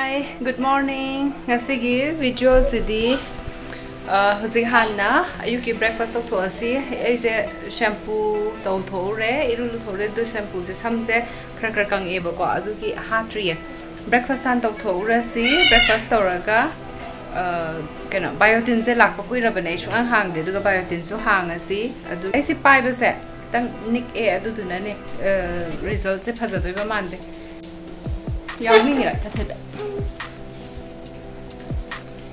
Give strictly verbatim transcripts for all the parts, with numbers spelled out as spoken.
Hi, good morning. ꯉꯁꯤꯒꯤ ꯚꯤꯗꯤꯑꯣꯁꯤꯗꯤ, ꯑ, ꯍꯧꯖꯤꯛ ꯍꯥꯟꯅ ꯑꯌꯨꯛꯀꯤ ꯕ꯭ꯔꯦꯛꯐꯥꯁ ꯇꯧꯊꯣꯛꯑꯁꯤ꯫ ꯑꯩꯁꯦ ꯁꯦꯝꯄꯨ ꯇꯧꯊꯣꯛꯎꯔꯦ, ꯏꯔꯨ ꯂꯨꯊꯣꯛꯎꯔꯦ꯫ ꯑꯗꯨ ꯁꯦꯝꯄꯨꯁꯦ, ꯁꯝꯁꯦ ꯈꯔ ꯈꯔ ꯀꯪꯉꯛꯑꯦꯕꯀꯣ, ꯑꯗꯨꯒꯤ ꯍꯥꯠꯇ꯭ꯔꯤꯌꯦ꯫ ꯕ꯭ꯔꯦꯛꯐꯥꯁ ꯍꯥꯟꯅ ꯇꯧꯊꯣꯛꯎꯔꯁꯤ꯫ ꯕ꯭ꯔꯦꯛꯐꯥꯁ ꯇꯧꯔꯒ, ꯑ, ꯀꯩꯅꯣ, ꯕꯥꯏꯑꯣꯇꯤꯟꯁꯦ ꯂꯥꯛꯄ ꯀꯨꯏꯔꯕꯅꯦ, ꯑꯩ ꯁꯨꯡꯍꯥꯡ ꯍꯥꯡꯗꯦ꯫ ꯑꯗꯨꯒ ꯕꯥꯏꯑꯣꯇꯤꯟꯁꯨ ꯍꯥꯡꯉꯁꯤ꯫ ꯑꯗꯨ ꯑꯩꯁꯦ ꯄꯥꯏꯕꯁꯦ ꯈꯤꯇꯪ ꯅꯤꯛꯑꯦ, ꯑꯗꯨꯗꯨꯅꯅꯦ, ꯑ, ꯔꯤꯖꯜꯁꯦ ꯐꯖꯗꯣꯏꯕ ꯃꯥꯟꯗꯦ꯫ ꯌꯥꯎꯅꯤꯡꯉꯤꯔꯥ? ꯆꯠꯊꯣꯏꯕ꯫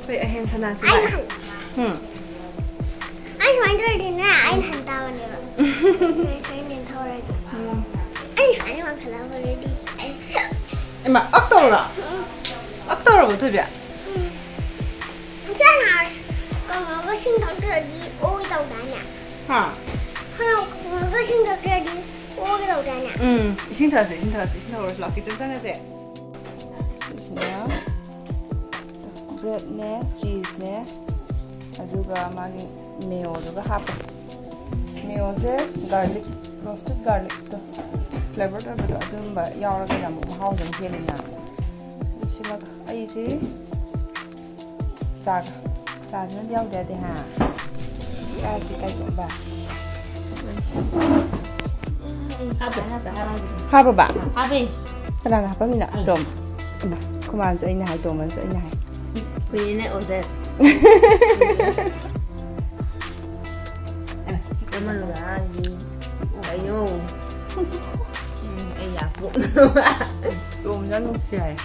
ꯑꯩꯈꯣꯏ ꯑꯍꯦꯟ ꯁꯅꯥꯁꯨ ꯑꯩꯅ ꯂꯥꯛꯑꯦ꯫ ꯍꯟ- ꯎꯝ꯫ ꯑꯩ ꯁꯨꯃꯥꯏꯅ ꯇꯧꯔꯗꯤꯅꯦ, ꯑꯩꯅ ꯍꯟ ꯇꯥꯕꯅꯦꯕ꯫ ꯁꯨꯃꯥꯏꯅ ꯊꯧꯔꯗꯤ꯫ ꯎꯝ꯫ ꯑꯩ ꯁꯨꯃꯥꯏꯅ ꯋꯥꯡꯈꯠꯂꯛꯑꯕ already꯫ ꯑꯩ ꯏꯃꯥ, ꯑꯞ ꯇꯧꯔꯣ? ꯎꯝ꯫ ꯑꯞ ꯇꯧꯔꯕꯣ, ꯊꯣꯏꯕꯤ? ꯎꯝ꯫ ꯏꯆꯦꯅ ꯀꯪꯉꯒ ꯁꯤꯡ ꯊꯛꯇ꯭ꯔꯗꯤ ꯑꯣꯒꯦ ꯇꯧꯗꯥꯏꯅꯦ? ꯍꯥ? ꯍꯥ, ꯀꯪꯉꯒ ꯁꯤꯡ ꯊꯛꯇ꯭ꯔꯗꯤ ꯑꯣꯒꯦ ꯇꯧꯗꯥꯏꯅꯦ? ꯎꯝ, ꯏꯁꯤꯡ ꯊꯛꯑꯁꯦ, ꯏꯁꯤꯡ ꯊꯛꯑꯁꯦ, ꯏꯁꯤꯡ ꯊꯛꯑꯁꯦ, ꯂꯥꯛꯀꯦ, ꯆꯪ ꯆꯪꯉꯁꯦ꯫ ꯁꯤꯁꯤꯅ ꯕ꯭ꯔꯦꯗꯅꯦ, ꯆꯤꯁꯅꯦ, ꯑꯗꯨꯒ ꯃꯥꯒꯤ ꯃꯦꯌꯣꯗꯨꯒ ꯍꯥꯞꯄꯦ꯫ ꯃꯦꯌꯣꯁꯦ garlic, roasted garlicꯇꯣ, flavored ꯑꯣꯏꯕꯗꯣ, ꯑꯗꯨꯝꯕ ꯌꯥꯎꯔꯒꯅ ꯑꯃꯨꯛ ꯃꯍꯥꯎꯁꯦ ꯑꯃꯨꯛ ꯍꯦꯜꯂꯤꯅ꯫ ꯑꯗꯨ ꯁꯤꯃꯒ ꯑꯩꯁꯦ ꯆꯥꯒ, ꯆꯥꯁꯤꯅꯗꯤ ꯌꯥꯎꯗ ꯌꯥꯗꯦ, ꯍꯥ? ꯆꯥꯁꯤ ꯀꯥꯏꯗꯣꯛꯑꯕ? ꯍꯥꯞꯄꯦ, ꯍꯥꯞꯄꯦ, ꯍꯥꯞꯄꯦ꯫ ꯍꯥꯞꯄꯕ? ꯍꯥꯞꯄꯦ꯫ ꯀꯅꯥꯅ ꯍꯥꯞꯄꯝꯃꯤꯅꯣ? ꯑꯩ꯫ ꯑꯗꯨꯝ꯫ ꯏꯃꯥ, ꯈꯨꯃꯥꯟꯁꯨ ꯑꯩꯅ ꯍꯥꯏ, ꯇꯣꯝꯕꯅꯁꯨ ꯑꯩꯅ ꯍꯥꯏ꯫ ꯀꯨꯏꯔꯦꯅꯦ ꯑꯣꯗꯔ꯫ ꯑꯃ ꯂꯧꯔꯛꯑꯅꯤ꯫ ꯑꯌꯣ꯫ ꯎꯝ, ꯑꯩ ꯌꯥ ꯄꯣꯛꯅꯕ꯫ ꯇꯣꯝꯕꯅ ꯅꯨꯡꯁꯤ ꯍꯥꯏ꯫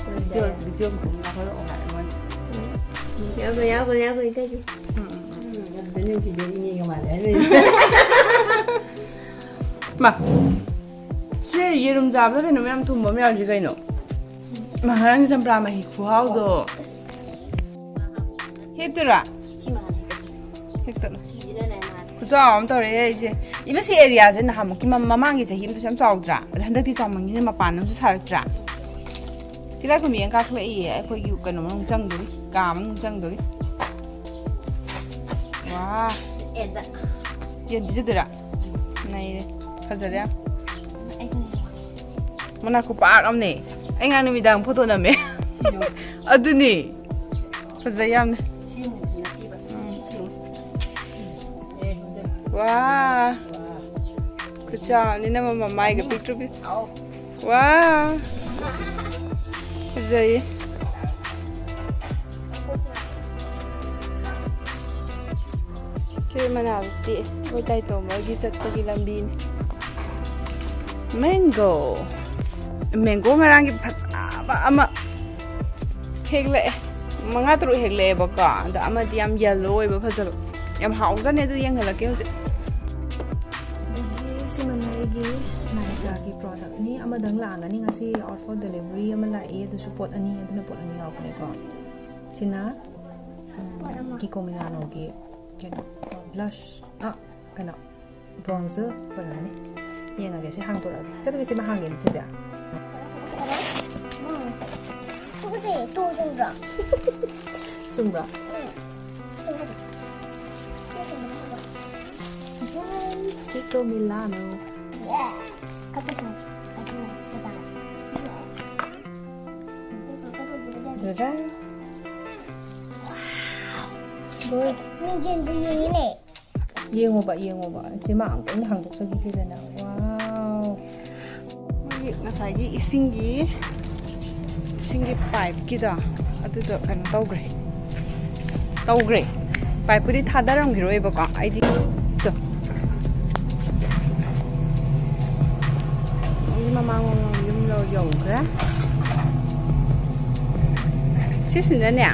ꯅꯨꯡꯁꯤ ꯚꯤꯗꯤꯑꯣ, ꯍꯥꯏ꯫ ꯚꯤꯗꯤꯑꯣ ꯑꯃ ꯂꯧꯈꯠꯂꯛꯑꯣ ꯍꯥꯏ ꯑꯩꯉꯣꯟꯗ꯫ ꯎꯝ꯫ ꯌꯥꯎꯈ꯭ꯔꯦ, ꯌꯥꯎꯈ꯭ꯔꯦ, ꯌꯥꯎꯈ꯭ꯔꯦ, ꯏꯀꯥꯏꯁꯦ꯫ ꯎꯝ, ꯎꯝ, ꯎꯝ꯫ ꯎꯝ, ꯑꯗꯨꯗ ꯅꯨꯡꯁꯤꯖꯩ, ꯏꯅꯦꯒ ꯃꯥꯟꯅꯔꯦ꯫ ꯃꯥ, ꯁꯤ ꯌꯦꯔꯨꯝ ꯆꯥꯕꯗ ꯀꯩꯅꯣ ꯃꯌꯥꯝ ꯊꯨꯝꯕ ꯑꯃ ꯌꯥꯎꯔꯤꯁꯦ ꯀꯩꯅꯣ? ꯃꯥ, ꯉꯔꯥꯡꯒꯤ ꯆꯝꯄ꯭ꯔꯥ ꯃꯍꯤ ꯈꯨꯍꯥꯎꯗꯣ꯫ ꯍꯦꯛꯇꯣꯏꯔꯥ? ꯍꯦꯛꯇꯠꯂꯣ꯫ ꯈꯨꯆꯥꯎ ꯑꯃ ꯇꯧꯔꯦꯍꯦ ꯑꯩꯁꯦ꯫ ꯏꯃ, ꯁꯤ ꯑꯦꯔꯤꯌꯥꯁꯦ ꯅꯍꯥꯟꯃꯨꯛꯀꯤ ꯃ-, ꯃꯃꯥꯡꯒꯤ ꯆꯍꯤ ꯑꯃꯗꯁꯨ ꯌꯥꯝ ꯆꯥꯎꯗ꯭ꯔꯥ? ꯑꯗ ꯍꯟꯗꯛꯇꯤ ꯆꯥꯎꯃꯟꯒꯤꯗꯅ ꯃꯄꯥꯟ ꯑꯃꯁꯨ ꯁꯥꯔꯛꯇ꯭ꯔꯥ? ꯇꯤꯂꯥꯏꯈꯨꯝꯕꯤ ꯑꯃ ꯀꯥꯈꯠꯂꯛꯏꯌꯦ ꯑꯩꯈꯣꯏꯒꯤ ꯀꯩꯅꯣ ꯃꯅꯨꯡ ꯆꯪꯗꯣꯔꯤ, ꯀꯥ ꯃꯅꯨꯡ ꯆꯪꯗꯣꯔꯤ꯫ ꯋꯥ꯫ ꯑꯦꯗ꯫ ꯌꯦꯟ ꯄꯤꯖꯗꯣꯏꯔꯥ? ꯅꯩꯔꯦ꯫ ꯐꯖꯔꯦ ꯌꯥꯝ꯫ ꯑꯩ ꯃꯅꯥ ꯈꯨꯄꯥꯛ ꯑꯃꯅꯦ꯫ ꯑꯩ ꯉꯔꯥꯡ ꯅꯨꯃꯤꯗꯥꯡ ꯐꯣꯇꯣ ꯅꯝꯃꯦ꯫ ꯑꯗꯨꯅꯤ꯫ ꯐꯖꯩ ꯌꯥꯝꯅ꯫ ꯋꯥ꯫ ꯈꯨꯆꯥꯎꯅꯤꯅ ꯃꯃꯥꯏꯒ ꯄꯤꯛꯇ꯭ꯔꯨ ꯄꯤꯛ-, ꯋꯥ꯫ ꯐꯖꯩꯌꯦ꯫ ꯁꯤ ꯃꯅꯥꯗꯣ ꯇꯦꯛꯑꯦ꯫ ꯑꯩꯈꯣꯏ ꯇꯥꯏꯇꯣꯝꯕꯒꯤ ꯆꯠꯄꯒꯤ ꯂꯝꯕꯤꯅꯤ꯫ Mango꯫ Mango ꯉꯔꯥꯡꯒꯤ ꯐꯖꯕ ꯑꯃ ꯍꯦꯛꯂꯛꯑꯦ꯫ ꯃꯉꯥ ꯇꯔꯨꯛ ꯍꯦꯛꯂꯛꯑꯦꯕꯀꯣ꯫ ꯑꯗꯣ ꯑꯃꯗꯤ ꯌꯥꯝ yellow ꯑꯣꯏꯕ ꯐꯖꯕ꯫ ꯌꯥꯝ ꯍꯥꯎꯖꯥꯠꯅꯦ, ꯑꯗꯨ ꯌꯦꯡꯍꯜꯂꯛꯀꯦ ꯍꯧꯖꯤꯛ꯫ ꯑꯗꯒꯤ ꯁꯤꯃꯅ ꯑꯩꯒꯤ Nykaaꯒꯤ productꯅꯤ꯫ ꯑꯃꯗꯪ ꯂꯥꯛꯑꯝꯒꯅꯤ ꯉꯁꯤ, out for delivery ꯑꯃ ꯂꯥꯛꯑꯦ, ꯑꯗꯨꯁꯨ ꯄꯣꯠ ꯑꯅꯤ, ꯑꯗꯨꯅ ꯄꯣꯠ ꯑꯅꯤ ꯌꯥꯎꯔꯛꯄꯅꯦꯀꯣ꯫ ꯁꯤꯅ, ꯎꯝ, Kiko Milanoꯒꯤ ꯀꯩꯅꯣ, blush, ꯑ, ꯀꯩꯅꯣ, bronzer ꯑꯣꯏꯔꯝꯒꯅꯤ꯫ ꯌꯦꯡꯉꯒꯦ, ꯁꯤ ꯍꯥꯡꯗꯣꯔꯛꯑꯒꯦ꯫ ꯆꯠꯂꯨꯁꯦ, ꯁꯤꯃ ꯍꯥꯡꯒꯦ, ꯃꯊꯤꯕꯤ꯫ ꯇꯨꯁꯦ, ꯇꯨ ꯆꯨꯝꯗ꯭ꯔꯣ? ꯆꯨꯝꯕ꯭ꯔꯣ? ꯎꯝ꯫ ꯇꯨ ꯍꯥꯏꯁꯦ꯫ ꯇꯨ ꯆꯨꯝꯕ꯭ꯔꯣ? Yes, Kiko Milano꯫ Yeah꯫ ꯀꯞꯄ ꯁꯥꯁꯤ꯫ ꯀꯞꯄ ꯁꯥꯁꯤ꯫ ꯐꯖꯗ꯭ꯔꯥ? Good꯫ ꯃꯤꯡꯖꯦꯜꯗꯨ ꯌꯦꯡꯉꯤꯅꯦ꯫ ꯌꯦꯡꯉꯣꯕ, ꯌꯦꯡꯉꯣꯕ꯫ ꯆꯦ ꯃꯥ ꯑꯝꯇꯪ ꯍꯥꯡꯗꯣꯛꯆꯈꯤꯒꯦꯗꯅ꯫ Wow꯫ ꯃꯣꯏꯒꯤ ꯉꯁꯥꯏꯒꯤ ꯏꯁꯤꯡꯒꯤ, ꯏꯁꯤꯡꯒꯤ pipeꯀꯤꯗꯣ, ꯑꯗꯨꯗꯣ ꯀꯩꯅꯣ ꯇꯧꯈ꯭ꯔꯦ꯫ ꯇꯧꯈ꯭ꯔꯦ꯫ Pipeꯄꯨꯗꯤ ꯊꯥꯗꯔꯝꯈꯤꯔꯣꯏꯕꯀꯣ꯫ ꯑꯩꯗꯤ ꯇꯣ꯫ ꯑꯩꯗꯤ ꯃꯃꯥꯡ ꯃꯃꯥꯡ ꯌꯨꯝ ꯌꯧ-, ꯌꯧꯈ꯭ꯔꯦ꯫ ꯁꯤꯁꯤꯅꯅꯦ,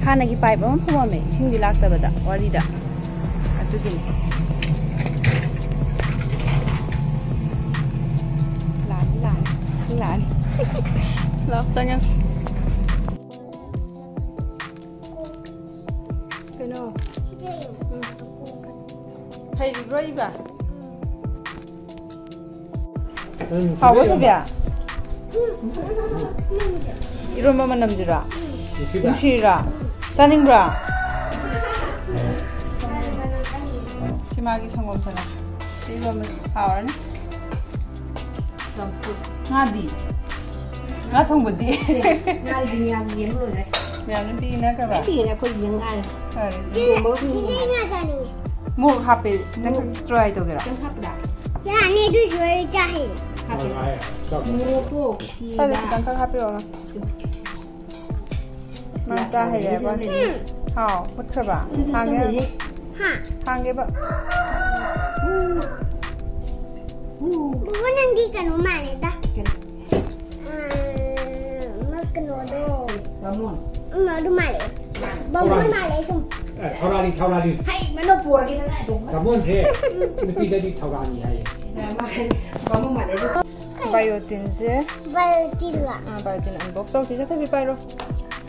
ꯍꯥꯟꯅꯒꯤ pipe ꯑꯃ ꯐꯨꯝꯃꯝꯃꯦ, ꯏꯁꯤꯡꯗꯤ ꯂꯥꯛꯇꯕꯗ, ꯋꯥꯔꯤꯗ꯫ ꯑꯗꯨꯒꯤꯅꯤ꯫ ꯂꯥꯛꯑꯅꯤ, ꯂꯥꯛꯑꯅꯤ, ꯂꯥꯛꯑꯅꯤ꯫ ꯂꯥꯛ ꯆꯪꯉꯁꯤ꯫ ꯀꯩꯅꯣ? ꯁꯤꯗ ꯌꯦꯡꯉꯣ꯫ ꯎꯝ꯫ ꯍꯩꯔꯤꯕ꯭ꯔꯣ ꯏꯕ? ꯍꯥꯎꯕ ꯊꯣꯏꯕꯤ? ꯏꯔꯣꯝꯕ ꯃꯅꯝꯁꯤꯔꯣ? ꯅꯨꯡꯁꯤꯔꯣ? ꯆꯥꯅꯤꯡꯕ꯭ꯔꯣ? ꯁꯤ ꯃꯥꯒꯤ ꯁꯪꯒꯣꯝ ꯁꯅꯥ꯫ ꯁꯤ ꯏꯔꯣꯝꯕꯁꯤ ꯍꯥꯎꯔꯅꯤ꯫ ꯆꯝꯐꯨꯠ꯫ ꯉꯥꯗꯤ? ꯉꯥ ꯊꯣꯡꯕꯗꯤ? ꯉꯥꯗꯤ ꯌꯥꯝ ꯌꯦꯡꯕ ꯂꯣꯏꯔꯦ꯫ ꯃꯌꯥꯝꯅ ꯄꯤꯅꯈ꯭ꯔꯕ? ꯄꯤꯈ꯭ꯔꯦ ꯑꯩꯈꯣꯏ ꯌꯦꯟ ꯉꯥ꯫ ꯐꯔꯦ꯫ ꯆꯤꯆꯦ, ꯆꯤꯆꯦ ꯉꯥ ꯆꯥꯅꯤꯡꯉꯦ꯫ ꯃꯣꯔꯣꯛ ꯍꯥꯞꯄꯦ꯫ ꯅꯪ ꯇ꯭ꯔꯥꯏ ꯇꯧꯒꯦꯔꯥ? ꯈꯤꯇꯪ ꯍꯥꯞꯄꯗ? ꯌꯥꯅꯤ, ꯑꯗꯨꯏꯁꯨ ꯑꯩ ꯆꯥ ꯍꯩꯔꯦ꯫ ꯍꯥꯞꯄꯦ꯫ ꯃꯣꯔꯣꯛꯇꯣ ꯁ꯭ꯋꯥꯏꯗ ꯈꯤꯇꯪꯈꯛ ꯍꯥꯞꯄꯤꯔꯛꯑꯣ꯫ ꯃꯥ ꯆꯥ ꯍꯩꯔꯦꯕ꯫ ꯎꯝ꯫ ꯍꯥꯎ, ꯃꯨꯠꯈ꯭ꯔꯕ? ꯑꯗꯨꯗꯤ ꯊꯥꯡꯒꯦ꯫ ꯁꯣꯝꯗꯅꯦ꯫ ꯍꯥ? ꯊꯥꯡꯒꯦꯕ꯫ ꯎꯝ꯫ ꯎꯝ꯫ ꯕꯨꯕꯣ, ꯅꯪꯗꯤ ꯀꯩꯅꯣ ꯃꯥꯜꯂꯦꯗ꯫ ꯀꯩꯅꯣ? ꯎꯝ, ꯀꯩꯅꯣꯗꯣ꯫ ꯕꯥꯃꯣꯟ꯫ ꯎꯝ, ꯑꯗꯨ ꯃꯥꯜꯂꯦ꯫ ꯕꯥꯃꯣꯟ ꯃꯥꯜꯂꯦ ꯁꯨꯝ꯫ ꯑꯦ, ꯊꯧꯔꯥꯅꯤ, ꯊꯧꯔꯥꯅꯤ꯫ ꯍꯩ, ꯃꯅꯣ ꯄꯨꯔꯒꯦ, ꯁꯠ ꯁꯠ ꯊꯣꯡꯉꯣ꯫ ꯕꯥꯃꯣꯟꯁꯦ ꯅꯨꯄꯤꯗꯗꯤ ꯊꯧꯔꯥꯅꯤ ꯍꯥꯏꯌꯦ꯫ ꯑꯦ, ꯃꯥ ꯍꯥꯏ, ꯕꯥꯃꯣꯟ ꯃꯥꯜꯂꯦ ꯑꯗꯨ꯫ ꯕꯥꯏꯑꯣꯇꯤꯟꯁꯦ꯫ ꯕꯥꯏꯑꯣꯇꯤꯟꯂ? ꯑꯥ, ꯕꯥꯏꯑꯣꯇꯤꯟ unbox ꯇꯧꯁꯤ꯫ ꯆꯠꯊꯕꯤ ꯄꯥꯏꯔꯣ꯫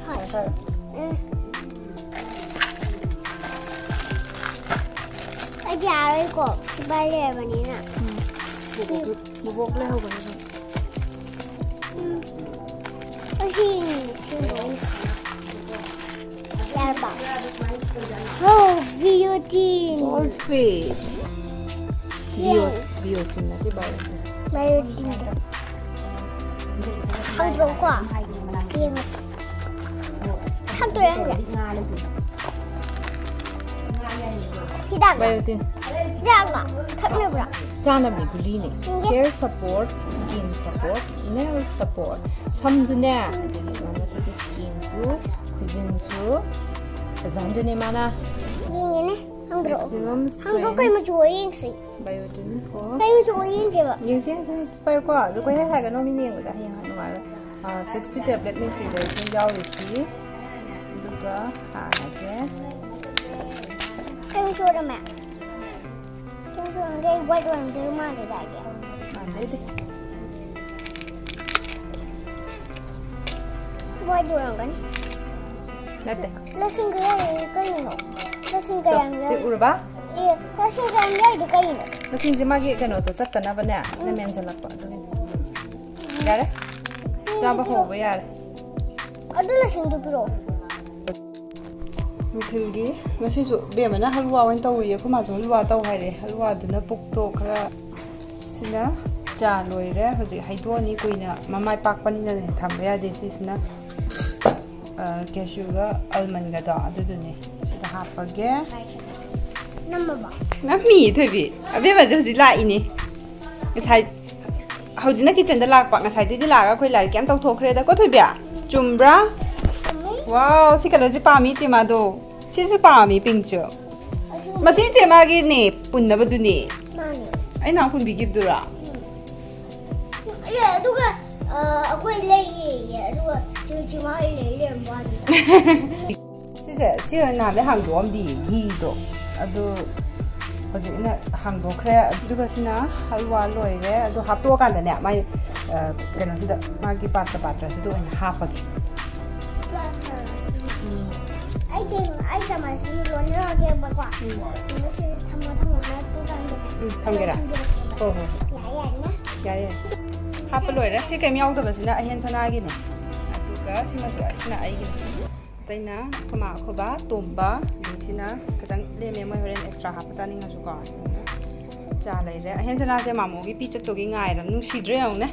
ꯍꯣꯏ꯫ ꯄꯥꯏꯔꯣ꯫ ꯎꯝ꯫ ꯑꯩꯗꯤ ꯌꯥꯔꯣꯏꯀꯣ, ꯁꯤꯐꯥꯏ ꯂꯩꯔꯕꯅꯤꯅ꯫ ꯎꯝ꯫ ꯕꯣꯕꯣꯛ ꯂꯩꯍꯧꯕꯅꯤ ꯑꯗꯨꯝ꯫ ꯎꯝ꯫ ꯑꯁꯤ ꯌꯦꯡꯉꯦ, ꯁꯤ ꯌꯦꯡꯉꯦ꯫ ꯌꯥꯔꯕ? Oh, biotin. Phosphate. ꯕꯤꯑꯣ-, ꯕꯤꯑꯣꯇꯤꯟ ꯅꯠꯇꯦ, ꯕꯥꯏꯑꯣꯇꯤꯟ꯫ ꯕꯥꯏꯑꯣꯇꯤꯟꯗꯣ꯫ ꯍꯥꯡꯗꯣꯛꯑꯣꯀꯣ꯫ ꯌꯦꯡꯉꯁꯤ꯫ ꯍꯥꯡꯗꯣꯛꯑꯦ ꯍꯧꯖꯤꯛ꯫ ꯍꯤꯗꯥꯛꯂꯣ? ꯕꯥꯏꯑꯣꯇꯤꯟ꯫ ꯍꯤꯗꯥꯛꯂꯣ? ꯊꯛꯅꯕ꯭ꯔꯣ? ꯆꯥꯅꯕꯅꯤ, ꯒꯨꯂꯤꯅꯤ꯫ ꯌꯦꯡꯒꯦ꯫ Hair support, skin support, nail support. ꯁꯝꯁꯨꯅꯦ, ꯑꯗꯒꯤ ꯁꯨꯃꯥꯏꯅ ꯑꯩꯈꯣꯏꯒꯤ skinꯁꯨ, ꯈꯨꯖꯤꯟꯁꯨ ꯐꯖꯍꯟꯗꯣꯏꯅꯦ ꯃꯥꯅ꯫ ꯌꯦꯡꯒꯦꯅꯦ꯫ ꯍꯥꯡꯗꯣꯛꯑꯣ꯫ Maximum strength. ꯍꯥꯡꯗꯣꯛꯑꯣ, ꯀꯩ ꯃꯆꯨ ꯑꯣꯏ ꯌꯦꯡꯁꯤ꯫ ꯕꯥꯏꯑꯣꯇꯤꯟ ꯀꯣ꯫ ꯀꯩ ꯃꯆꯨ ꯑꯣꯏ ꯌꯦꯡꯁꯦꯕ? ꯌꯦꯡꯁꯤ, ꯌꯦꯡꯁꯤ, ꯌꯦꯡꯁꯤ꯫ ꯄꯥꯏꯌꯨꯀꯣ꯫ ꯑꯗꯨ ꯀꯣꯏꯍꯥꯏ ꯍꯥꯏꯒꯅꯣ, ꯃꯤꯅ ꯌꯦꯡꯕꯗ ꯍꯌꯦꯡ ꯅꯨꯡꯉꯥꯏꯔꯣꯏ꯫ ꯑꯥ, sixty tabletꯅꯤ ꯁꯤꯗꯩꯁꯤꯗ ꯌꯥꯎꯔꯤꯁꯤ꯫ ꯑꯗꯨꯒ ꯍꯥꯟꯅꯒꯦ꯫ ꯀꯩ ꯃꯆꯨ ꯑꯣꯏꯔꯝꯃꯦ? ꯀꯩ ꯃꯆꯨ ꯑꯣꯏꯔꯝꯒꯦ? White ꯑꯣꯏꯔꯝꯗꯣꯏ ꯃꯥꯜꯂꯦꯗ ꯑꯩꯗꯤ꯫ ꯃꯥꯟꯗꯦ ꯑꯩꯗꯤ꯫ White ꯑꯣꯏꯔꯝꯒꯅꯤ꯫ ꯅꯠꯇꯦ꯫ ꯂꯁꯤꯡ ꯀꯌꯥ ꯂꯩ ꯀꯩꯅꯣ? ꯂꯁꯤꯡ ꯀꯌꯥꯝ ꯁꯤ ꯌꯥꯎꯔꯤ? ꯎꯔꯕ? ꯑꯦ, ꯂꯁꯤꯡ ꯀꯌꯥꯝ ꯌꯥꯎꯔꯤꯗꯣ ꯀꯩꯅꯣ? ꯂꯁꯤꯡꯁꯦ ꯃꯥꯒꯤ ꯀꯩꯅꯣꯗꯣ ꯆꯠꯇꯅꯕꯅꯦ, ꯁꯤꯅ ꯎꯝ꯫ ꯃꯦꯟꯁꯤꯜꯂꯛꯄ ꯑꯗꯨꯒꯤꯅꯤ꯫ ꯌꯥꯔꯦ? ꯎꯝ, ꯆꯥꯕ ꯑꯗꯨ ꯍꯧꯕ ꯌꯥꯔꯦ꯫ ꯑꯗꯨ ꯂꯁꯤꯡꯗꯨ ꯄꯤꯔꯛꯑꯣ꯫ ꯅꯨꯡꯊꯤꯜꯒꯤ ꯉꯁꯤꯁꯨ ꯕꯦꯝꯃꯅ ꯍꯜꯋꯥ ꯑꯣꯏꯅ ꯇꯧꯔꯤꯌꯦ꯫ ꯑꯩꯈꯣꯏ ꯃꯥꯁꯨ ꯍꯜꯋꯥ ꯇꯧ ꯍꯥꯏꯔꯦ꯫ ꯍꯜꯋꯥꯗꯨꯅ ꯄꯨꯛꯇꯣ ꯈꯔ, ꯁꯤꯅ ꯆꯥ ꯂꯣꯏꯔꯦ꯫ ꯍꯧꯖꯤꯛ ꯍꯩꯗꯣꯛꯑꯅꯤ꯫ ꯀꯨꯏꯅ ꯃꯃꯥꯏ ꯄꯥꯛꯄꯅꯤꯅꯅꯦ ꯊꯝꯕ ꯌꯥꯗꯦ꯫ ꯁꯤꯁꯤꯅ ꯀꯦꯁꯨꯒ ꯑꯜꯃꯟꯒꯗꯣ ꯑꯗꯨꯗꯨꯅꯦ꯫ ꯁꯤꯗ ꯍꯥꯞꯄꯒꯦ꯫ ꯅꯝꯃꯕꯣ? ꯅꯝꯃꯤ ꯊꯣꯏꯕꯤ꯫ ꯑꯕꯦꯝꯃꯁꯦ ꯍꯧꯖꯤꯛ ꯂꯥꯛꯏꯅꯦ꯫ ꯉꯁꯥꯏ ꯍꯧꯖꯤꯛꯅ ꯀꯤꯆꯟꯗ ꯂꯥꯛꯄ, ꯉꯁꯥꯏꯗꯩꯗꯤ ꯂꯥꯛꯑꯒ ꯑꯩꯈꯣꯏ ꯂꯥꯏꯔꯤꯛ ꯀꯩꯝ ꯇꯧꯊꯣꯛꯈ꯭ꯔꯦꯗꯀꯣ ꯊꯣꯏꯕꯤ꯫ ꯆꯨꯝꯕ꯭ꯔꯥ? ꯋꯥꯎ, ꯁꯤ ꯀꯂꯔꯁꯦ ꯄꯥꯝꯃꯤ ꯏꯆꯦ ꯃꯥꯗꯣ꯫ ꯁꯤꯁꯨ ꯄꯥꯝꯃꯤ ꯄꯤꯡꯁꯨ꯫ ꯃꯁꯤ ꯏꯆꯦ ꯃꯥꯒꯤꯅꯦ ꯄꯨꯟꯅꯕꯗꯨꯅꯦ꯫ ꯃꯥꯅꯦ꯫ ꯑꯩ ꯅꯍꯥꯟ ꯄꯨꯟꯕꯤꯈꯤꯕꯗꯨꯔꯥ? ꯎꯝ꯫ ꯑꯦ, ꯑꯗꯨꯒ ꯑ, ꯑꯩꯈꯣꯏ ꯂꯩꯌꯦ꯫ ꯑꯗꯨꯒ ꯆꯤꯡ ꯆꯤꯡ ꯃꯥꯒꯤ ꯂꯩ ꯂꯩꯔꯝꯕ ꯋꯥꯅꯤꯗ꯫ ꯁꯤꯁꯦ ꯁꯤ ꯅꯍꯥꯟꯗꯩ ꯍꯥꯡꯗꯣꯛꯑꯝꯗꯤ ꯘꯤꯗꯣ꯫ ꯑꯗꯨ ꯍꯧꯖꯤꯛ ꯑꯩꯅ ꯍꯥꯡꯗꯣꯛꯈ꯭ꯔꯦ꯫ ꯑꯗꯨꯒ ꯁꯤꯅ ꯍꯜꯋꯥ ꯂꯣꯏꯔꯦ꯫ ꯑꯗꯨ ꯍꯥꯞꯇꯣꯛꯑꯀꯥꯟꯗꯅꯦ ꯃꯥꯏ ꯑ, ꯀꯩꯅꯣꯁꯤꯗ ꯃꯥꯒꯤ ꯄꯥꯇ꯭ꯔ ꯄꯥꯇ꯭ꯔꯁꯤꯗ ꯑꯣꯏꯅ ꯍꯥꯞꯄꯒꯦ꯫ ꯎꯝ꯫ ꯑꯩ ꯀꯩꯅꯣ, ꯑꯩ ꯆꯃꯁꯁꯤ ꯂꯣꯟꯅꯔꯒꯦꯕꯀꯣ꯫ ꯎꯝ꯫ ꯑꯗꯨꯒ ꯁꯤ ꯊꯝꯃꯣ, ꯊꯝꯃꯣ ꯍꯥꯏꯔꯛꯄ ꯀꯥꯟꯗꯅꯦ꯫ ꯎꯝ, ꯊꯝꯒꯦꯔꯥ? ꯊꯝꯖꯤꯜꯂꯛꯀꯦꯕ꯫ ꯍꯣꯏ, ꯍꯣꯏ, ꯍꯣꯏ꯫ ꯌꯥꯏ, ꯌꯥꯏꯅꯦ꯫ ꯌꯥꯏ, ꯌꯥꯏ꯫ ꯍꯥꯞꯄ ꯂꯣꯏꯔꯦ꯫ ꯁꯤ ꯀꯩꯝ ꯌꯥꯎꯗꯕꯁꯤꯅ ꯑꯍꯦꯟ ꯁꯅꯥꯒꯤꯅꯦ꯫ ꯑꯗꯨꯒ ꯁꯤꯃꯁꯨ, ꯁꯤꯅ ꯑꯩꯒꯤꯅꯦ꯫ ꯑꯇꯩꯅ ꯑꯩꯈꯣꯏ ꯃꯥ, ꯑꯩꯈꯣꯏ ꯕꯥ, ꯇꯣꯝꯕ, ꯑꯗꯩ ꯁꯤꯅ ꯈꯤꯇꯪ ꯂꯦꯝꯃꯦ, ꯃꯣꯏ ꯍꯣꯔꯦꯟ ꯑꯦꯛꯁꯇ꯭ꯔꯥ ꯍꯥꯞꯄ ꯆꯥꯅꯤꯡꯉꯁꯨꯀꯣ꯫ ꯆꯥ ꯂꯩꯔꯦ꯫ ꯑꯍꯦꯟ ꯁꯅꯥꯁꯦ ꯃꯥꯃꯣꯒꯤ ꯄꯤ ꯆꯠꯇꯧꯒꯤ ꯉꯥꯏꯔꯕ, ꯅꯨꯡꯁꯤꯗ꯭ꯔꯦ ꯌꯦꯡꯉꯨꯅꯦ꯫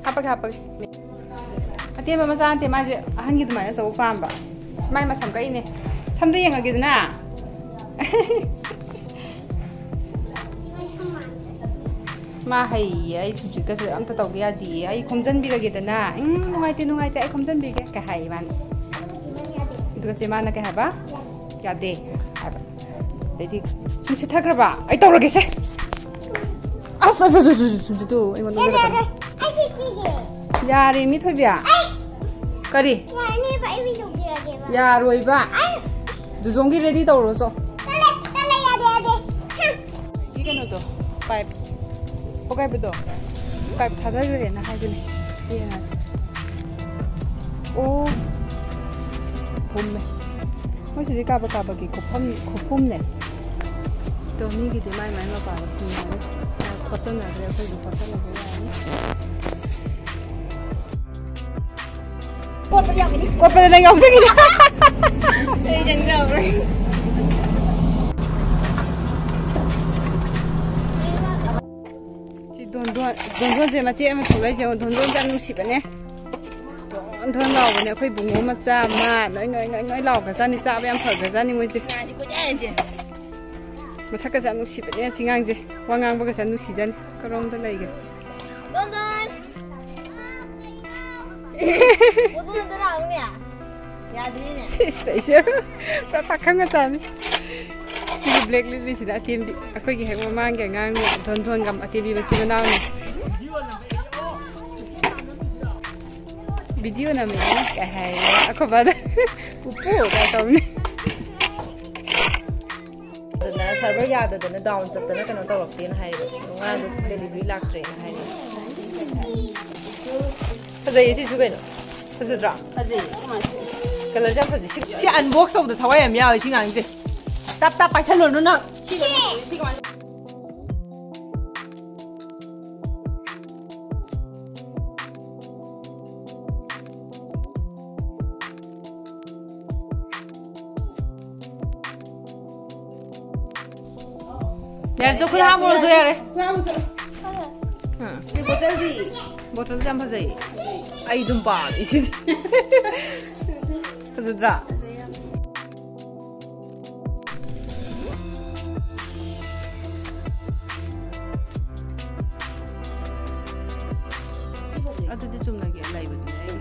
ꯍꯥꯞꯄꯒꯦ, ꯍꯥꯞꯄꯒꯦ꯫ ꯑꯇꯦꯟꯕ ꯃꯆꯥ ꯅꯠꯇꯦ, ꯃꯥꯁꯦ ꯑꯍꯟꯒꯤ ꯑꯗꯨꯃꯥꯏꯅ ꯑꯆꯧꯕ ꯄꯥꯝꯕ꯫ ꯁꯤ ꯃꯥꯏ ꯃꯁꯝ ꯀꯛꯏꯅꯦ꯫ ꯁꯝꯗꯣ ꯌꯦꯡꯉꯒꯦꯗꯅ꯫ ꯃꯥ ꯍꯩꯌꯦ, ꯑꯩ ꯁꯨꯝꯆꯤꯠꯀꯁꯦ ꯑꯝꯇ ꯇꯧꯕ ꯌꯥꯗꯤꯌꯦ, ꯑꯩ ꯈꯣꯝꯖꯟꯕꯤꯔꯒꯦꯗꯅ꯫ "ꯎꯝ, ꯅꯨꯡꯉꯥꯏꯇꯦ, ꯅꯨꯡꯉꯥꯏꯇꯦ, ꯑꯩ ꯈꯣꯝꯖꯟꯕꯤꯒꯦ" ꯀꯩ ꯍꯥꯏ ꯃꯥꯅ꯫ ꯑꯗꯨꯒ ꯆꯦ ꯃꯥꯅ ꯀꯩ ꯍꯥꯏꯕ? "ꯌꯥꯗꯦ" ꯍꯥꯏꯕ꯫ ꯑꯗꯩꯗꯤ ꯁꯨꯝ ꯁꯤꯠꯊꯈ꯭ꯔꯕ꯫ "ꯑꯩ ꯇꯧꯔꯒꯦꯁꯦ"꯫ ꯑꯁ, ꯑꯁ, ꯑꯁ, ꯑꯁ, ꯑꯁ, ꯁꯨꯝꯆꯤꯠꯇꯨ ꯑꯩꯉꯣꯟꯗ ꯌꯥꯔꯦ, ꯌꯥꯔꯦ꯫ ꯑꯣꯟꯁꯤꯜꯂꯛꯀꯅꯨ꯫ ꯑꯩ ꯁꯤ ꯄꯤꯒꯦ꯫ ꯌꯥꯔꯦ, ꯃꯤ ꯊꯣꯏꯕꯤ꯫ ꯑꯩ ꯀꯔꯤ? ꯌꯥꯔꯅꯦꯕ, ꯑꯩ ꯑꯣꯏꯅ ꯇꯧꯕꯤꯔꯒꯦꯕ꯫ ꯌꯥꯔꯣꯏꯕ꯫ ꯑꯩ ꯖꯨꯖꯣꯡꯒꯤ ꯔꯦꯗꯤ ꯇꯧꯔꯣ ꯆꯣ꯫ ꯇꯜꯂꯦ, ꯇꯜꯂꯦ, ꯌꯥꯗꯦ, ꯌꯥꯗꯦ꯫ ꯍꯝ꯫ ꯁꯤ ꯀꯩꯅꯣꯗꯣ, ꯄꯥꯏꯞ ꯄꯣꯛꯈꯥꯏꯕꯗꯣ, ꯄꯥꯏꯞ ꯊꯥꯗꯈ꯭ꯔꯦꯅ ꯍꯥꯏꯕꯅꯦ꯫ ꯌꯦꯡꯉꯁꯤ꯫ ꯑꯣ, ꯐꯨꯝꯃꯦ꯫ ꯃꯣꯏꯁꯤꯗꯤ ꯀꯥꯕ ꯀꯥꯕꯒꯤ ꯈꯨꯐꯝ, ꯈꯨꯐꯨꯝꯅꯦ꯫ ꯑꯗꯣ ꯃꯤꯒꯤꯗꯤ ꯃꯥꯏ ꯃꯥꯏ ꯃꯄꯥꯗ ꯐꯨꯝꯅꯔꯦ꯫ ꯈꯣꯠꯆꯟꯅꯈ꯭ꯔꯦ, ꯑꯩꯈꯣꯏꯁꯨ ꯈꯣꯠꯆꯜꯂꯁꯨ ꯌꯥꯔꯅꯤ꯫ ꯀꯣꯠꯄꯗ ꯅꯪ ꯌꯥꯎꯖꯈꯤꯅꯤ꯫ ꯑꯩ ꯆꯪꯖꯍꯧꯔꯦ꯫ ꯁꯤ ꯗꯣꯟꯗꯣ ꯙꯣꯟꯙꯣꯟꯁꯦ ꯃꯆꯦ ꯑꯃ ꯊꯣꯛꯂꯛꯏꯁꯦ ꯌꯦꯡꯉꯣ, ꯙꯣꯟꯙꯣꯟꯁꯦ ꯌꯥꯝ ꯅꯨꯡꯁꯤꯕꯅꯦ꯫ ꯙꯣꯟ ꯙꯣꯟ ꯂꯥꯎꯕꯅꯦ꯫ ꯑꯩꯈꯣꯏ ꯕꯨꯡꯉꯣ ꯃꯆꯥ ꯑꯃ ꯅꯣꯏ ꯅꯣꯏ ꯅꯣꯏ ꯅꯣꯏ ꯂꯥꯎꯈ꯭ꯔꯖꯥꯠꯅꯤ, ꯆꯥꯕ ꯌꯥꯝ ꯐꯈ꯭ꯔꯖꯥꯠꯅꯤ ꯃꯣꯏꯁꯦ꯫ ꯃꯁꯛꯀꯁꯦ ꯌꯥꯝ ꯅꯨꯡꯁꯤꯕꯅꯦ ꯑꯁꯤ ꯑꯉꯥꯡꯁꯦ꯫ ꯋꯥ ꯉꯥꯡꯕꯒꯁꯦ ꯌꯥꯝ ꯅꯨꯡꯁꯤꯖꯥꯠꯅꯤ꯫ ꯀꯔꯣꯝꯗ ꯂꯩꯒꯦ? ꯙꯣꯟ ꯙꯣꯟ! ꯙꯣꯟ ꯙꯣꯟ ꯑꯝꯇ ꯂꯥꯛꯎꯅꯦ꯫ ꯌꯥꯗ꯭ꯔꯤꯅꯦ꯫ ꯁꯤꯁ, ꯑꯩꯁꯦ ꯄꯨꯔꯥ ꯄꯥꯈꯪ ꯃꯆꯥꯅꯤ꯫ ꯁꯤꯒꯤ ꯕ꯭ꯂꯦꯛ ꯂꯤꯂꯤꯁꯤꯅ ꯑꯇꯦꯝꯕꯤ꯫ ꯑꯩꯈꯣꯏꯒꯤ ꯍꯦꯛ ꯃꯃꯥꯡꯒꯤ ꯑꯉꯥꯡꯅꯤ꯫ ꯙꯣꯟ ꯙꯣꯟꯒ ꯑꯇꯦꯝꯕꯤ ꯃꯆꯤꯟ ꯃꯅꯥꯎꯅꯤ꯫ ꯚꯤꯗꯤꯑꯣ ꯅꯝꯃꯤꯅꯦ ꯀꯥꯏ ꯍꯥꯏꯔꯦ ꯑꯩꯈꯣꯏ ꯕꯥꯗ꯫ ꯄꯨꯄꯨ ꯀꯥꯏ ꯇꯧꯅꯤ꯫ ꯑꯗꯨꯅ ꯁꯔꯚꯔ ꯌꯥꯗꯗꯅ ꯗꯥꯎꯟ ꯆꯠꯇꯅ ꯀꯩꯅꯣ ꯇꯧꯔꯛꯇꯦꯅ ꯍꯥꯏꯌꯦꯕ꯫ ꯉꯔꯥꯡꯗꯣ ꯗꯦꯂꯤꯚꯔꯤ ꯂꯥꯛꯇ꯭ꯔꯦꯅ ꯍꯥꯏꯌꯦ꯫ ꯐꯖꯩꯌꯦ ꯁꯤꯁꯨ ꯀꯩꯅꯣ꯫ ꯐꯖꯗ꯭ꯔꯣ? ꯐꯖꯩꯌꯦ꯫ ꯀꯂꯔꯁꯦ ꯌꯥꯝ ꯐꯖꯩ꯫ ꯁꯤ, ꯁꯤ ꯑꯟꯕꯣꯛꯁ ꯇꯧꯕꯗ ꯊꯋꯥꯏ ꯌꯥꯝ ꯌꯥꯎꯋꯦ ꯁꯤ ꯑꯉꯥꯡꯁꯦ꯫ ꯇꯞ ꯇꯞ ꯄꯥꯏꯁꯜꯂꯨꯅꯨ ꯅꯪ꯫ ꯁꯤ ꯀꯃꯥꯏꯅ ꯌꯥꯔꯦ, ꯆꯧꯀ꯭ꯔꯤ ꯍꯥꯞꯄꯨꯔꯁꯨ ꯌꯥꯔꯦ꯫ ꯍꯥꯞꯄꯨꯔꯁꯨ꯫ ꯎꯝ꯫ ꯁꯤ ꯕꯣꯇꯜꯗꯤ? ꯕꯣꯇꯜꯗꯤ ꯌꯥꯝ ꯐꯖꯩ꯫ ꯑꯩ ꯑꯗꯨꯝ ꯄꯥꯝꯃꯦ ꯁꯤꯗꯤ꯫ ꯐꯖꯗ꯭ꯔꯥ? ꯐꯖꯩ ꯌꯥꯝ꯫ ꯑꯗꯨꯗꯤ ꯆꯨꯝꯅꯒꯤ ꯂꯩꯕꯗꯨꯅꯦ ꯑꯩ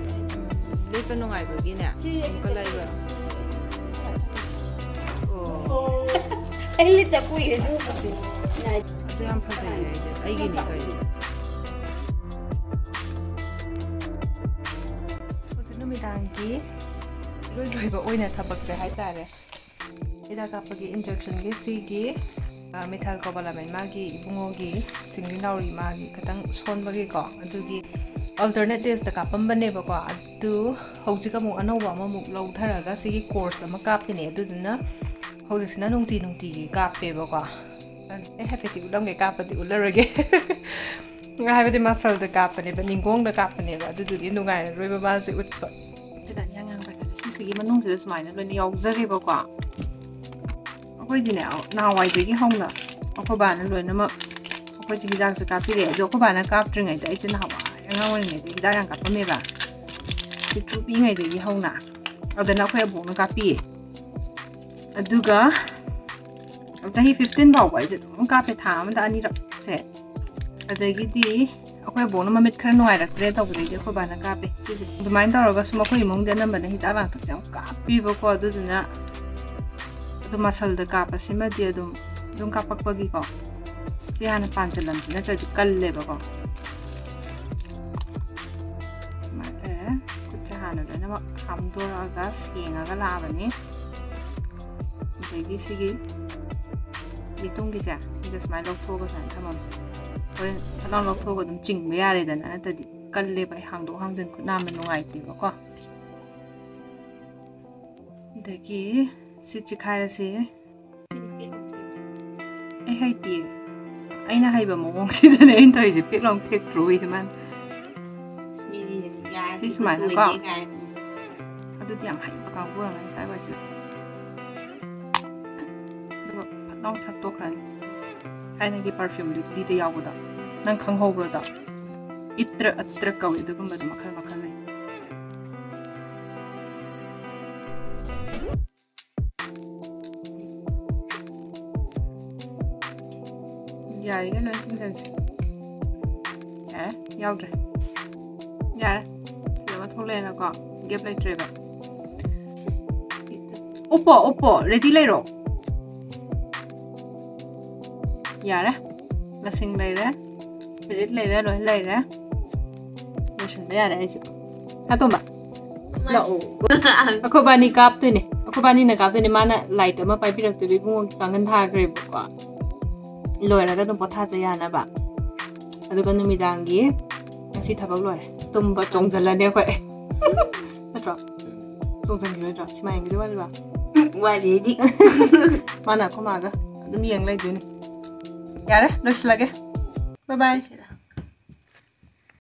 ꯂꯦꯞꯄ ꯅꯨꯡꯉꯥꯏꯕꯒꯤꯅꯦ꯫ ꯁꯤ ꯑꯃꯨꯛꯀ ꯂꯩꯕ꯫ ꯑꯣ꯫ ꯑꯩ ꯂꯤꯠꯇ ꯀꯨꯏꯔꯦ ꯑꯗꯨꯒꯨꯝꯕꯗꯤ꯫ ꯑꯗꯨ ꯌꯥꯝ ꯐꯖꯩꯌꯦ ꯑꯩꯗꯤ꯫ ꯑꯩꯒꯤꯅꯤ ꯀꯩꯅꯣ꯫ ꯍꯧꯖꯤꯛ ꯅꯨꯃꯤꯗꯥꯡꯒꯤ ꯏꯔꯣꯏ ꯂꯣꯏꯕ ꯑꯣꯏꯅ ꯊꯕꯛꯁꯦ ꯍꯥꯏꯇꯥꯔꯦ꯫ ꯍꯤꯗꯥꯛ ꯀꯥꯞꯄꯒꯤ ꯏꯟꯖꯦꯛꯁꯟꯒꯤ ꯁꯤꯒꯤ, ꯑ, ꯃꯤꯊꯥꯏꯜ ꯀꯣꯕꯥꯂꯥꯃꯤꯟ ꯃꯥꯒꯤ ꯏꯕꯨꯡꯉꯣꯒꯤ ꯁꯤꯡꯂꯤ ꯅꯥꯎꯔꯤ ꯃꯥꯒꯤ ꯈꯤꯇꯪ ꯁꯣꯟꯕꯒꯤꯀꯣ, ꯑꯗꯨꯒꯤ alternate days ꯇ ꯀꯥꯞꯄꯝꯕꯅꯦꯕꯀꯣ꯫ ꯑꯗꯨ ꯍꯧꯖꯤꯛ ꯑꯃꯨꯛ ꯑꯅꯧꯕ ꯑꯃꯃꯨꯛ ꯂꯧꯊꯔꯒ ꯁꯤꯒꯤ ꯀꯣꯔꯁ ꯑꯃ ꯀꯥꯞꯄꯤꯅꯦ꯫ ꯑꯗꯨꯗꯨꯅ ꯍꯧꯖꯤꯛꯁꯤꯅ ꯅꯨꯡꯇꯤ ꯅꯨꯡꯇꯤꯒꯤ ꯀꯥꯞꯄꯦꯕꯀꯣ꯫ ꯑꯩ ꯍꯥꯏꯐꯦꯠꯇꯤ ꯎꯠꯂꯝꯒꯦ, ꯀꯥꯞꯄꯗꯤ ꯎꯠꯂꯔꯣꯏꯒꯦ꯫ ꯍꯥꯏꯕꯗꯤ ꯃꯁꯜꯗ ꯀꯥꯞꯄꯅꯦꯕ, ꯅꯤꯡꯒꯣꯡꯗ ꯀꯥꯞꯄꯅꯦꯕ, ꯑꯗꯨꯗꯨꯒꯤ ꯅꯨꯡꯉꯥꯏꯔꯔꯣꯏꯕ ꯃꯥꯁꯦ ꯎꯠꯄ꯫ ꯁꯤꯗꯅꯦ ꯑꯉꯥꯡꯕ ꯀꯂꯔ꯫ ꯁꯤꯁꯤꯒꯤ ꯃꯅꯨꯡꯁꯤꯗ ꯁꯨꯃꯥꯏꯅ ꯂꯣꯏꯅ ꯌꯥꯎꯖꯔꯦꯕꯀꯣ꯫ ꯑꯩꯈꯣꯏꯗꯤꯅꯦ, ꯅꯍꯥꯟꯋꯥꯏꯗꯒꯤ ꯍꯧꯅ ꯑꯩꯈꯣꯏ ꯕꯥꯅ ꯂꯣꯏꯅꯃꯛ ꯑꯩꯈꯣꯏꯁꯦ ꯍꯤꯗꯥꯛꯁꯦ ꯀꯥꯞꯄꯤꯔꯛꯑꯦ꯫ ꯑꯗꯣ ꯑꯩꯈꯣꯏ ꯕꯥꯅ ꯀꯥꯞꯇ꯭ꯔꯤꯉꯩꯗ, ꯑꯩꯁꯦ ꯅꯍꯥꯟꯋꯥꯏ ꯑꯉꯥꯡ ꯑꯣꯏꯔꯤꯉꯩꯗ ꯍꯤꯗꯥꯛ ꯌꯥꯝ ꯀꯥꯞꯄꯝꯃꯦꯕ, ꯄꯤꯛꯇ꯭ꯔꯨ ꯄꯤꯛꯏꯉꯩꯗꯒꯤ ꯍꯧꯅ꯫ ꯑꯗꯨꯅ ꯑꯩꯈꯣꯏ ꯑꯕꯣꯛꯅ ꯀꯥꯞꯄꯤꯌꯦ꯫ ꯑꯗꯨꯒ ꯆꯍꯤ fifteen ꯐꯥꯎꯕ ꯑꯩꯁꯦ ꯑꯗꯨꯝ ꯀꯥꯞꯄꯦ, ꯊꯥ ꯑꯃꯗ ꯑꯅꯤꯔꯛꯁꯦ꯫ ꯑꯗꯒꯤꯗꯤ ꯑꯩꯈꯣꯏ ꯑꯕꯣꯛꯅ ꯃꯃꯤꯠ ꯈꯔ ꯅꯨꯡꯉꯥꯏꯔꯛꯇ꯭ꯔꯦ ꯇꯧꯕꯗꯩꯗꯤ ꯑꯩꯈꯣꯏ ꯕꯥꯅ ꯀꯥꯞꯄꯦ ꯁꯤꯁꯦ꯫ ꯑꯗꯨꯃꯥꯏꯅ ꯇꯧꯔꯒ ꯁꯨꯝ ꯑꯩꯈꯣꯏ ꯏꯃꯨꯡꯗꯤ ꯑꯅꯝꯕꯅ ꯍꯤꯗꯥꯛ ꯂꯥꯡꯊꯛꯁꯦ ꯌꯥꯝ ꯀꯥꯞꯄꯤꯕꯀꯣ꯫ ꯑꯗꯨꯗꯨꯅ ꯑꯗꯨꯝ ꯃꯁꯜꯗ ꯀꯥꯞꯄꯁꯤꯃꯗꯤ ꯑꯗꯨꯝ, ꯑꯗꯨꯝ ꯀꯥꯞꯄꯛꯄꯒꯤꯀꯣ꯫ ꯁꯤ ꯍꯥꯟꯅ ꯄꯥꯟꯁꯤꯜꯂꯝꯁꯤ, ꯅꯠꯇ꯭ꯔꯗꯤ ꯀꯜꯂꯦꯕꯀꯣ꯫ ꯁꯨꯃꯥꯏꯅ ꯇꯧꯔꯦ꯫ ꯈꯨꯠꯁꯦ ꯍꯥꯟꯅ ꯂꯣꯏꯅꯃꯛ ꯍꯥꯝꯗꯣꯔꯛꯑꯒ ꯁꯦꯡꯉꯒ ꯂꯥꯛꯑꯕꯅꯤ꯫ ꯑꯗꯒꯤ ꯁꯤꯒꯤ ꯃꯇꯨꯡꯒꯤꯁꯦ, ꯁꯤꯗ ꯁꯨꯃꯥꯏꯅ ꯂꯧꯊꯣꯛꯑꯒ ꯁꯨꯃꯥꯏꯅ ꯊꯝꯃꯝꯁꯦ꯫ ꯍꯣꯔꯦꯟ ꯐꯠ ꯂꯥꯎ ꯂꯧꯊꯣꯛꯑꯒ ꯑꯗꯨꯝ ꯆꯤꯡꯕ ꯌꯥꯔꯦꯗꯅ, ꯅꯠꯇ꯭ꯔꯗꯤ ꯀꯜꯂꯦꯕ꯫ ꯑꯩ ꯍꯥꯡꯗꯣꯛ ꯍꯥꯡꯖꯤꯟ ꯈꯨꯠ ꯅꯥꯝꯃ ꯅꯨꯡꯉꯥꯏꯇꯦꯕꯀꯣ꯫ ꯑꯗꯒꯤ ꯁꯤ ꯆꯤꯈꯥꯏꯔꯁꯤ꯫ ꯑꯩ ꯍꯩꯇꯦ꯫ ꯑꯩꯅ ꯍꯩꯕ ꯃꯑꯣꯡꯁꯤꯗꯅꯦ ꯑꯩꯅ ꯇꯧꯔꯤꯁꯦ꯫ ꯄꯤꯛ ꯂꯥꯎ ꯊꯦꯛꯇ꯭ꯔꯣ ꯏꯃꯥꯟ? ꯁꯤ ꯁꯨꯃꯥꯏꯅꯀꯣ꯫ ꯑꯗꯨꯗꯤ ꯌꯥꯝ ꯍꯩꯕ ꯀꯥꯡꯕꯨ ꯑꯣꯏꯔꯝꯒꯅꯤ ꯁ꯭ꯋꯥꯏ ꯋꯥꯏꯁꯤꯗ꯫ ꯑꯗꯨꯒ ꯐꯠ ꯂꯥꯎ ꯁꯠꯇꯣꯛꯈ꯭ꯔꯅꯤ꯫ ꯊꯥꯏꯅꯒꯤ perfume ꯂꯤꯛꯂꯤꯗ ꯌꯥꯎꯕꯗꯣ, ꯅꯪ ꯈꯪꯍꯧꯕ꯭ꯔꯣꯗꯣ? ꯏꯇ꯭ꯔ ꯑꯇ꯭ꯔ ꯀꯧꯏ꯫ ꯑꯗꯨꯒꯨꯝꯕꯗꯣ ꯃꯈꯜ ꯃꯈꯜ ꯂꯩ꯫ ꯌꯥꯔꯤꯒꯩ ꯂꯣꯏ ꯆꯤꯡꯁꯤꯟꯁꯤ꯫ ꯑꯦ, ꯌꯥꯎꯗ꯭ꯔꯦ꯫ ꯌꯥꯔꯦ꯫ ꯁꯤꯗ ꯑꯃ ꯊꯣꯛꯂꯛꯑꯦꯅꯀꯣ꯫ Gap ꯂꯩꯇ꯭ꯔꯦꯕ꯫ ꯎꯞꯄꯣ, ꯎꯞꯄꯣ꯫ Ready ꯂꯩꯔꯣ꯫ ꯌꯥꯔꯦ꯫ ꯂꯁꯤꯡ ꯂꯩꯔꯦ꯫ Spirit ꯂꯩꯔꯦ꯫ ꯂꯣꯏ ꯂꯩꯔꯦ꯫ ꯂꯣꯏꯁꯤꯟꯕ ꯌꯥꯔꯦ ꯑꯩꯁꯨ꯫ ꯑꯇꯣꯝꯕ, ꯂꯥꯛꯑꯣ꯫ ꯑꯩꯈꯣꯏꯕꯥꯅꯤ ꯀꯥꯞꯇꯣꯏꯅꯦ꯫ ꯑꯩꯈꯣꯏꯕꯥꯅꯤꯅ ꯀꯥꯞꯇꯣꯏꯅꯦ꯫ ꯃꯥꯅ light ꯑꯃ ꯄꯥꯏꯕꯤꯔꯛꯇꯣꯏꯕ, ꯏꯕꯨꯡꯉꯣꯒꯤ ꯀꯥꯡꯒꯟ ꯊꯥꯈ꯭ꯔꯦꯕꯀꯣ꯫ ꯂꯣꯏꯔꯒ ꯑꯗꯨꯝ ꯄꯣꯊꯥꯖ ꯌꯥꯅꯕ꯫ ꯑꯗꯨꯒ ꯅꯨꯃꯤꯗꯥꯡꯒꯤ ꯉꯁꯤ ꯊꯕꯛ ꯂꯣꯏꯔꯦ꯫ ꯇꯨꯝꯕ ꯆꯣꯡꯖꯜꯂꯅꯤ ꯑꯩꯈꯣꯏ꯫ ꯅꯠꯇ꯭ꯔꯣ? ꯆꯣꯡꯖꯟꯈꯤꯔꯣꯏꯗ꯭ꯔꯣ? ꯁꯤꯃꯥ ꯌꯦꯡꯒꯤꯗꯣꯏ ꯋꯥꯠꯂꯤꯕ? ꯋꯥꯠꯂꯤꯗꯤ꯫ ꯃꯥꯅ ꯑꯩꯈꯣꯏ ꯃꯥꯒ ꯑꯗꯨꯝ ꯌꯦꯡ ꯂꯩꯗꯣꯏꯅꯤ꯫ ꯌꯥꯔꯦ, ꯂꯣꯏꯁꯤꯜꯂꯒꯦ꯫ Bye bye꯫